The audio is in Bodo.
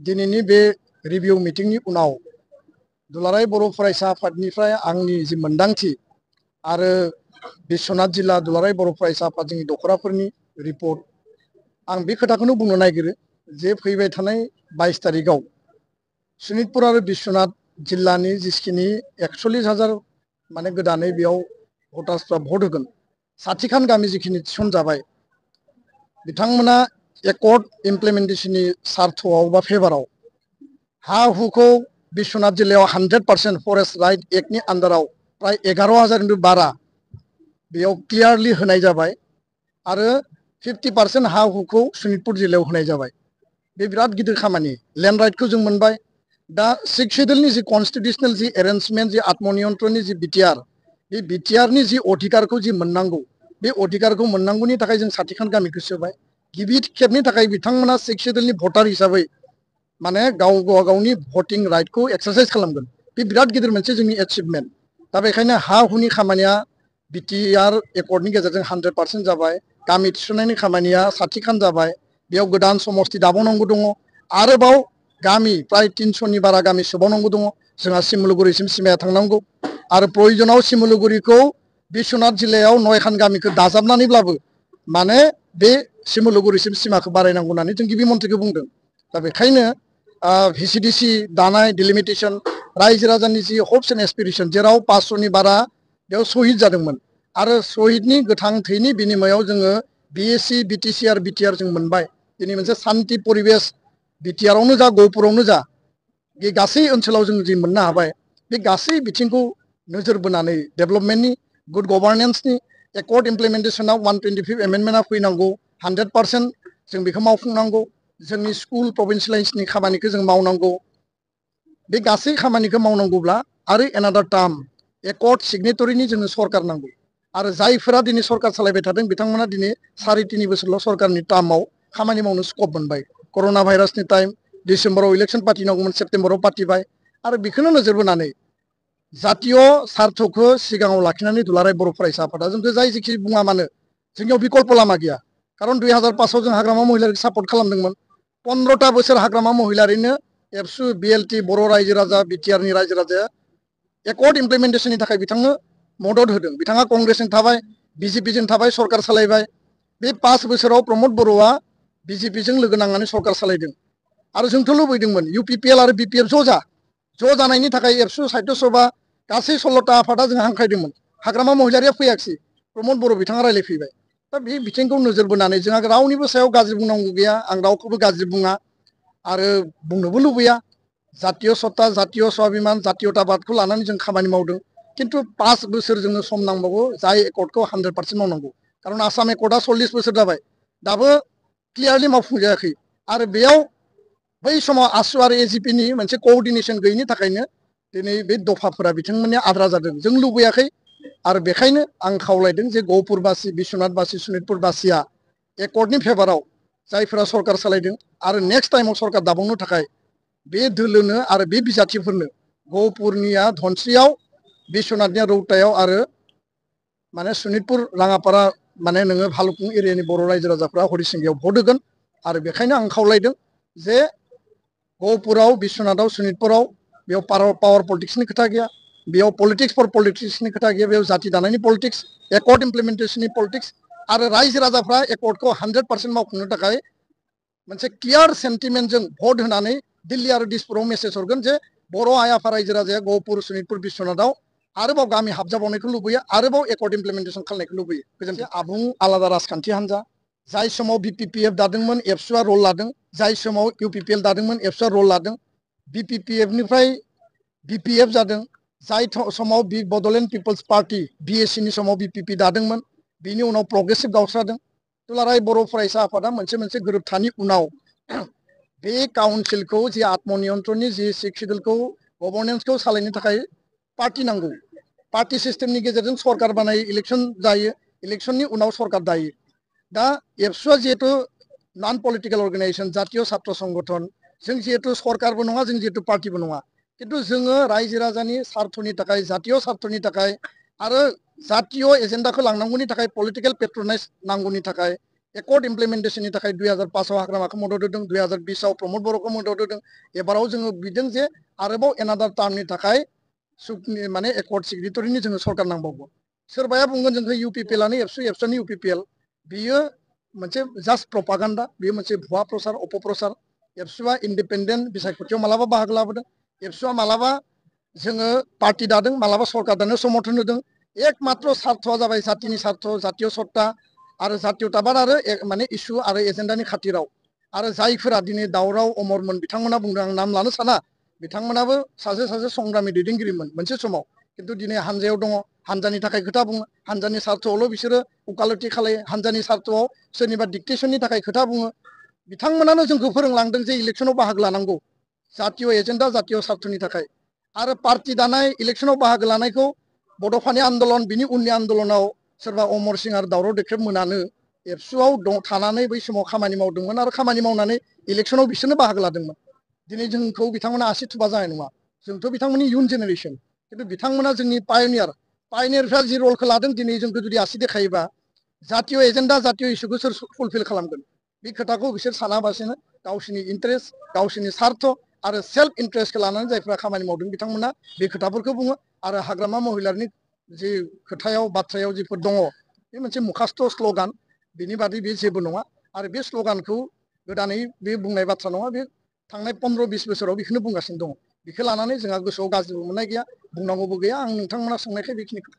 दिनैनि बे रिभिउ मिटिंनि उनाव दुलाराय बर' फरायसा आफादनिफ्राय आंनि जि मोनदांथि आरो बिश्वनाथ जिल्ला दुलाराय बर' फरायसा आफाद जोंनि दखराफोरनि रिपर्ट आं बे खोथाखौनो बुंनो नागिरो जे फैबाय थानाय 22 तारिखआव सनितपुर आरो बिश्वनाथ जिल्लानि जिखिनि 41,000 माने गोदानै बेयाव भटार्सफ्रा भट होगोन 60 खान गामि जिखिनि थिसनजाबाय बिथांमोना एकर्ड इमप्लिमेन्टेशननि सार्थआव बा फेभाराव हा हुखौ बिश्वनाथ जिल्लायाव 100% फरेस्ट राइट एक्टनि आन्दाराव प्राय 11,000 बारा बेयाव क्लियारलि होनाय जाबाय आरो 50% हा हुखौ सनितपुर जिल्लायाव होनाय जाबाय। बे बिराद गिदिर खामानि लेन्ड राइटखौ जों मोनबाय। दा 6 शेड्यूलनि जि कन्स्टिट्यूशनल जि एरेन्जमेन्ट जि आत्मनियन्त्रणनि जि बिटिआर बे बिटिआरनि जि अधिकारखौ जि मोननांगौ बे अधिकारखौ मोननांगौनि थाखाय जों 60 खान गामिखौ सोबाय। गिबि खेबनि थाखाय बिथांमोना 6 शेड्यूलनि भटार हिसाबै माने गावनि भटिं राइटखौ एक्सारसाइज खालामगोन। बे बिराद गिदिर मोनसे जोंनि एचिभमेन्ट। दा बेखायनो हा हुनि खामानिया बिटिआर एकर्डनि गेजेरजों 100% जाबाय। गामि थिसननायनि खामानिया 60 खान जाबाय। बेयाव गोदान समस्ति दाबावनांगौ दङ। आरोबाव गामि प्राय 300नि बारा गामि सोबावनांगौ दङ। जोंहा सिमलुगुरिसिम सिमाया थांनांगौ आरो प्रयोजनाव सिमलुगुरिखौ बिश्वनाथ जिल्लायाव 9 खान गामिखौ दाजाबनानैब्लाबो माने बे सिमलुगुरिसिम सिमाखौ बारायनांगौ होननानै जों गिबि मन्थ्रिखौ बुंदों। दा बेखायनो भिसिडिसि दानाय डिलिमिटेसन रायजो राजानि जि हप्स एन्ड एसपिरेसन जेराव 500नि बारा बेयाव शहीद जादोंमोन आरो शहीदनि गोथां थैनि बिनिमयाव जोङो बिएससि बिटिसि आरो बिटिआर जों मोनबाय। दिनै मोनसे सान्ति परिबेस बिटिआरावनो जा गहपुरावनो जा बे गासै ओनसोलाव जों जि मोननो हाबाय बे गासै बिथिंखौ नोजोर बोनानै डेभेलपमेन्टनि गुड गभार्नेन्सनि एकर्ड इमप्लिमेन्टेसनाव 125 एमेन्डमेन्टआ फैनांगौ 100% जों बेखौ मावफुंनांगौ। जोंनि स्कुल प्रभिन्सियेलाइजेसननि खामानिखौ जों मावनांगौ। बे गासै खामानिखौ मावनांगौब्ला आरो एनादार टार्म एकर्ड सिगनेटरिनि जोंनो सरकार नांगौ आरो जायफोरा दिनै सरकार सालायबाय थादों बिथांमोना दिनै 3.5 बोसोरल' सरकारनि टार्माव खामानि मावनो स्कप मोनबाय। कर'ना भाइरासनि टाइम डिसेम्बराव इलेक्सन पार्टिनांगौमोन सेप्तेम्बराव पार्टिबाय आरो बेखौनो नोजोर बोनानै जातीय सार्थखौ सिगाङाव लाखिनानै दुलाराय बर' फरायसा आफादा जोंखौ जाय जेखि बुङा मानो जोंनियाव बिकल्प लामा गैया। खारन 2005आव जों हाग्रामा महिलारिखौ सापर्ट खालामदोंमोन। 15टा बोसोर हाग्रामा महिलारिनो एबसु बिएलटि बर' रायजो राजा बिटिआरनि रायजो राजाया एकर्ड इमप्लिमेन्टेशननि थाखाय बिथांनो मदद होदों। बिथाङा कंग्रेसजों थाबाय बिजेपिजों थाबाय सरकार सालायबाय। बे 5 बोसोराव प्रमद बर'आ बिजेपिजों लोगो नांनानै सरकार सालायदों आरो जोंथ' लुबैदोंमोन इउपिपिएल आरो बिपिएफ ज' जानायनि थाखाय एबसु साहित्य सभा गासै 16टा आफादा जों हांख्रायदोंमोन। हाग्रामा महिलारिया फैयाखिसै प्रमद बर' बिथाङा रायज्लायफैबाय। दा बे बिथिंखौ नोजोर बोनानै जोंहा रावनिबो सायाव गाज्रि बुंनांगौ गैया। आं रावखौबो गाज्रि बुङा आरो बुंनोबो लुबैया। जातीय सत्ता जातीय स्वाभिमान जातीयताबादखौ लानानै जों खामानि मावदों। खिन्थु 5 बोसोर जोंनो सम नांबावगौ जाय एकर्डखौ 100% मावनांगौ। खारन आसाम एकर्डआ 40 बोसोर जाबाय दाबो क्लियारलि मावफुंजायाखै आरो बेयाव बै समाव आसु आरो एजिपिनि मोनसे कअर्डिनेसन गैयिनि थाखायनो दिनै बे दफाफोरा बिथांमोननि आद्रा जादों। जों लुबैयाखै आरो बेखायनो आं खावलायदों जे गहपुरबासि बिश्वनाथबासि सनितपुरबासिया एकर्डनि फेभाराव जायफोरा सरकार सालायदों आरो नेक्स्ट टाइमाव सरकार दाबावनो थाखाय बे दोलोनो आरो बे बिजाथिफोरनो गहपुरनिया धनस्रियाव बिश्वनाथनिया रौतायाव आरो माने सनितपुर राङापारा माने नोङो भालुकपुं एरियानि बर' रायजो राजाफ्रा हरिसिंगायाव भट होगोन आरो बेखायनो आं खावलायदों जे गहपुराव बिश्वनाथाव सनितपुराव बेयाव पावार पलिटिक्सनि खोथा गैया। बेयाव पलिटिक्स फर पलिटिक्सनि खोथा गैया। बेयाव जाति दानायनि पलिटिक्स एकर्ड इमप्लिमेन्टेशननि पलिटिक्स आरो रायजो राजाफ्रा एकर्डखौ 100% मावफुंनो थाखाय मोनसे क्लियार सेन्टिमेन्टजों भट होनानै दिल्ली आरो दिसपुराव मेसेज हरगोन जे बर' आइ आफा रायजो राजाया गहपुर सनितपुर बिश्वनाथाव आरोबाव गामि हाबजाबावनायखौ लुबैयो आरोबाव एकर्ड इमप्लिमेन्टेसन खालामनायखौ लुबैयो। गोजोनथों। आबुं आलादा राजखान्थि हान्जा जाय समाव बिपिपिएफ दादोंमोन एबसुआ रल लादों। जाय समाव इउपिपिएल दादोंमोन एबसुआ रल लादों। बिपिपिएफनिफ्राय बिपिएफ जादों। जाय समाव बड'लेण्ड पिपल्स पार्टी बिएससिनि समाव बिपिपि दादोंमोन बिनि उनाव प्रग्रेसिभ गावस्रादों। दुलाराय बर' फरायसा आफादा मोनसे गोरोबथानि उनाव बे काउन्सिलखौ जि आत्मनियन्त्रणनि जि 6 शेड्यूलखौ गभर्नेन्सखौ सालायनो थाखाय पार्टी नांगौ। पार्टी सिस्टेमनि गेजेरजों सरकार बानायो इलेक्सन जायो इलेक्सननि उनाव सरकार दायो। दा एबसुआ जिहेतु नन पलिटिकल अर्गेनाइजेसन जातीय छात्र संगठन जों जिहेतु सरकारबो नङा जों जिहेतु पार्टीबो नङा खिन्थु जोङो रायजो राजानि सार्थनि थाखाय जातीय सार्थनि थाखाय आरो जातीय एजेन्डाखौ लांनांगौनि थाखाय पलिटिकेल पेट्रनाइज नांगौनि थाखाय एकर्ड इमप्लिमेन्टेसननि थाखाय 2005 आव हाग्रामाखौ मदद होदों, 2020 आव प्रमद बर'खौ मदद होदों। एबाराव जोङो बिदों जे आरोबाव एनादार टार्मनि थाखाय माने एकर्ड सिगनेटरिनि जोङो सरकार नांबावगौ। सोरबाया बुंगोन जोंखौ इउपिपिएलआनो एबसुनि इउपिपिएल बियो मोनसे जास्ट प्रपागान्डा, बेयो मोनसे भुवा प्रचार अपप्रचार। एबसुआ इन्डिपेन्डेन्ट बिसायख'थियाव मालाबा बाहागो लाबोदों। एबसुआ मालाबा जोङो पार्टी दादों, मालाबा सरकार दानो समर्थन होदों। एकमात्र सार्थ'आ जाबाय जातिनि सार्थ, जातीय सत्ता आरो जातीयताबाद आरो माने इसु आरो एजेन्डानि खाथिराव। आरो जायफोरा दिनै दावराव अमरमोन बिथांमोना बुंदों, आं नाम लानो साना, बिथांमोनाबो सासे संग्रामि दैदेनगिरिमोन मोनसे समाव, खिन्थु दिनै हानजायाव दङ, हानजानि थाखाय खोथा बुङो, हानजानि सार्थ'आवल' बिसोरो उकालति खालायो, हानजानि सार्थ'आव सोरनिबा डिक्टेसननि थाखाय खोथा बुङो। बिथांमोनानो जोंखौ फोरोंलांदों जे इलेक्सनाव बाहागो लानांगौ जातीय एजेन्डा, जातीय सार्थ'नि थाखाय। आरो पार्टी दानाय इलेक्सनाव बाहागो लानायखौ बड'फानि आन्दलन, बिनि उननि आन्दलनाव सोरबा अमर सिं आरो दावराव देख्रेब मोनानो एबसुआव थानानै बै समाव खामानि मावदोंमोन आरो खामानि मावनानै इलेक्सनाव बिसोरनो बाहागो लादोंमोन। दिनै जोंखौ बिथांमोना आसि थुबा जानाय नङा, जोंथ' बिथांमोननि इयुन जेनेरेसन, खिन्थु बिथांमोना जोंनि पायनियारफ्रा जि रलखौ लादों, दिनै जोंखौ जुदि आसि देखायोबा जातीय एजेन्डा, जातीय इस्युखौ सोर फुलफिल खालामगोन? बे खोथाखौ बिसोर सानाबासिनो गावसोरनि इन्टारेस्ट, गावसोरनि सार्थ आरो सेल्फ इन्टारेस्टखौ लानानै जायफ्रा खामानि मावदों बिथांमोना बे खोथाफोरखौ बुङो। आरो हाग्रामा महिलारिनि जि खोथायाव बाथ्रायाव जिफोर दङ, बे मोनसे मुखास्थ' स्ल'गान, बिनि बादै बे जेबो नङा। आरो बे स्ल'गानखौ गोदानै बे बुंनाय बाथ्रा नङा, बे थांनाय 15-20 बोसोराव बेखौनो बुंगासिनो दङ। बेखौ लानानै जोंहा गोसोआव गाज्रिबो मोननाय गैया, बुंनांगौबो गैया। आं नोंथांमोना सोंनायखाय बेखिनिखौ